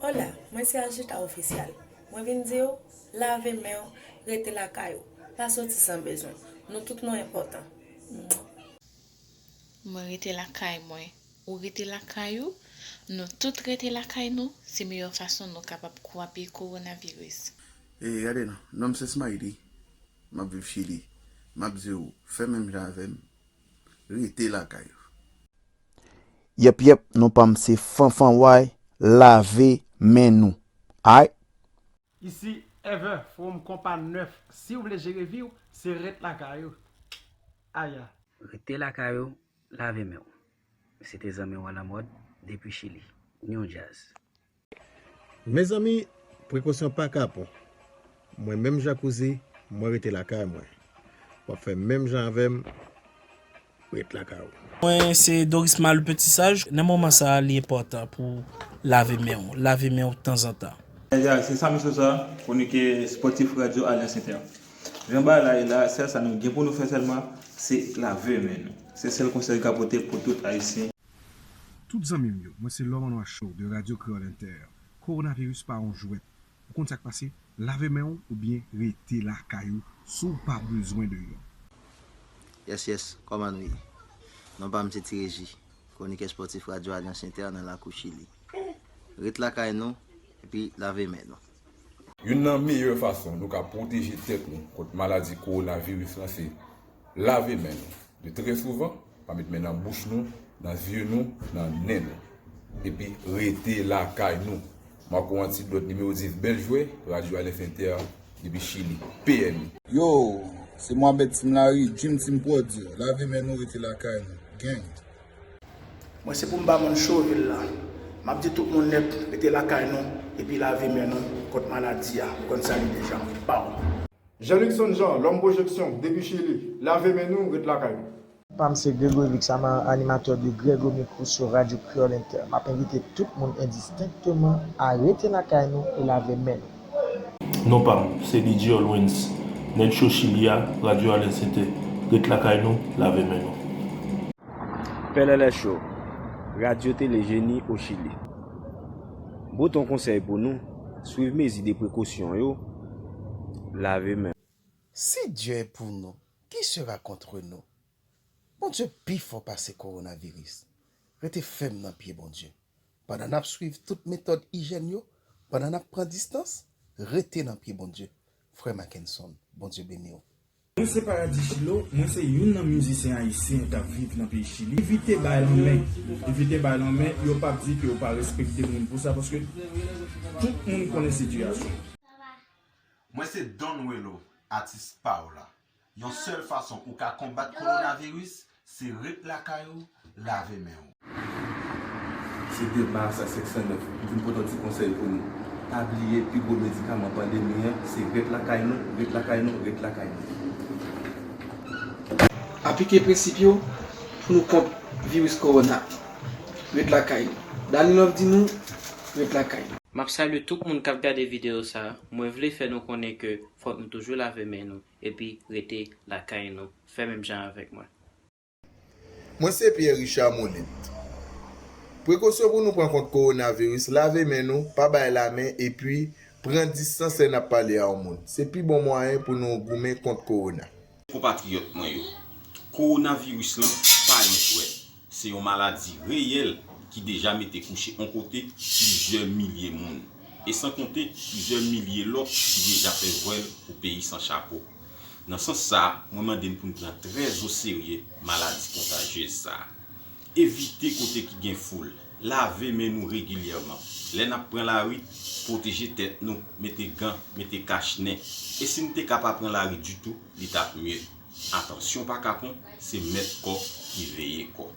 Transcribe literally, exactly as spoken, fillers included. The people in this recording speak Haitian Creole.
Hola, mwen se Ajita Ofisyal. Mwen vin di w, lave men w, rete lakay ou. Pa soti san bezwen. Nou tout nou enpòtan. Mwen rete lakay mwen. Ou rete lakay ou. Nou tout rete lakay nou. Se meyè fason nou kapab kwape kowonaviris. E gade non, non m se Smiley, m ap viv Chili. M ap di w, fè menm jan avè m, rete lakay ou. Yep yep, non pa m se Fanfan Way, lave men nou. Aight. Isi Ever, Fowòm Konpa nèf, si w vle jere vi w, se ret lakay ou. Aya. Rete lakay ou, lave men w. Se te zanmi w Alamòd, depi Chili. New Jazz. Mezanmi, prekosyon pa kapon. Mwen menm jan Kouzi, mwen rete lakay mwen. W ap fè menm jan avè m, ret lakay ou. Mwen se Doris Malu Petit Sage. Nan moman sa a, li enpòtan pou lave men w. Lave men w tanzantan. Mesye, se Samy Sosa, kwonikè spòtif Radyo Alyans Entè. Jan bagay la ye la, sèl sa nou gen pou nou fè sèlman, se lave men nou. Se sèl konsèy m ka pote pou tout Ayisyen. Tout zanmi m yo, mwen se Lòm an Nwa Show de Radyo Kreyòl Entè. Kowonaviris pa yon jwèt. Ou konn sa k pase? Lave men w oubyen rete lakay ou si w pa bezwen deyò. Yes yes, kòman nou ye? Non pa m se Ti Reji, kwonikè spòtif Radyo Alyans Entè nan lakou Chili. Ret lakay nou, epi lave men nou. Youn nan meyè fason nou ka pwoteje tèt nou kont maladi kowonaviris lan se lave men nou. De trè souvan, pa met men nan bouch nou, nan zye nou, nan nen nou. Epi rete lakay nou. Marco Antidot nimewo dis bèl jwè, Radyo Alyans Entè depi Chili, P M I. Yo, se Mohamed Team Larry, Dream Team Pwodyo, lave men nou rete lakay nou, gang. Mwen se pou m ba moun cho vil la. M ap di tout moun nèt, rete lakay nou, epi lave men nou kont maladi a, ou konn sa li deja, baw. Jean Luckson Jean, Lòm Pwojeksyon, depi Chili, lave men nou, ret lakay nou. Pa m se Gregory Vixama, animatè de Greg au micro sur Radio Creole Inter. M ap envite tout moun endistenkteman a rete lakay nou e lave men nou. Non pa m se D J Olwens, Nèg Cho Chili a, Radyo Alyans Entè. Ret lakay nou, lave men nou. Pèlèlè Show, Radyo Tele Jeni o Chili. Bout on konsèy pou nou, swiv mezi de prekosyon yo, lave men. Si Dieu est pour nous, qui sera contre nous? Bondye pi fò pase kowonaviris. Rete fèm nan pye Bondye. Pandan n ap swiv tout metòd ijyèn yo, pandan n ap pran distans, rete nan pye Bondye. Frè Mackenson, Bondye beni w. Mwen se Paradis Chilo, mwen se youn nan mizisyen ayisyen k ap viv nan peyi Chili. Evite bay lanmen, evite bay lanmen, yo p ap di ke yo pa respekte moun pou sa, paske tout moun konnen sitiyasyon. Mwen se Don Welo, atis pa w la. Yon sèl fason ou ka konbat kowonaviris, se ret lakay ou, lave men w. Se Dave Marassa senk san nèf, m vin pote yon ti konsèy pou nou. Pa bliye, pi gwo medikaman pandemi an, se ret lakay nou, ret lakay nou, ret lakay nou. Aplike prensip yo pou nou kont viris kowona. Ret lakay nou. Danilov di nou, ret lakay nou. M ap salye tout moun k ap gade videyo sa a. Mwen vle fè nou konnen ke fòk nou toujou lave men nou epi rete lakay nou. Fè menm jan avèk mwen. Mwen se Pierre Richard Molit. Prekosyon pou nou pran kont kowonaviris, lave men nou, pa bay lamen, epi pran distans lè n ap pale a yon moun. Se pi bon mwayen pou nou goumen kont kowona. Konpatriyòt mwen yo, kowonaviris lan pa yon jwèt. Se yon maladi reyèl ki deja mete kouche on kote plizyè milye moun, e san konte plizyè milye lòt ki deja fè vwèl pou peyi san chapo. Nan sans sa a, mwen mande n pou n pran trè oserye maladi kontajyez sa a. Evite kote ki gen foul. Lave men nou regilyèman. Lè n ap pran lari, pwoteje tèt nou, mete gan, mete kach nen. E si n te ka pa pran lari ditou, li t ap mye. Atansyon pa kapon, se mèt kò ki veye kò.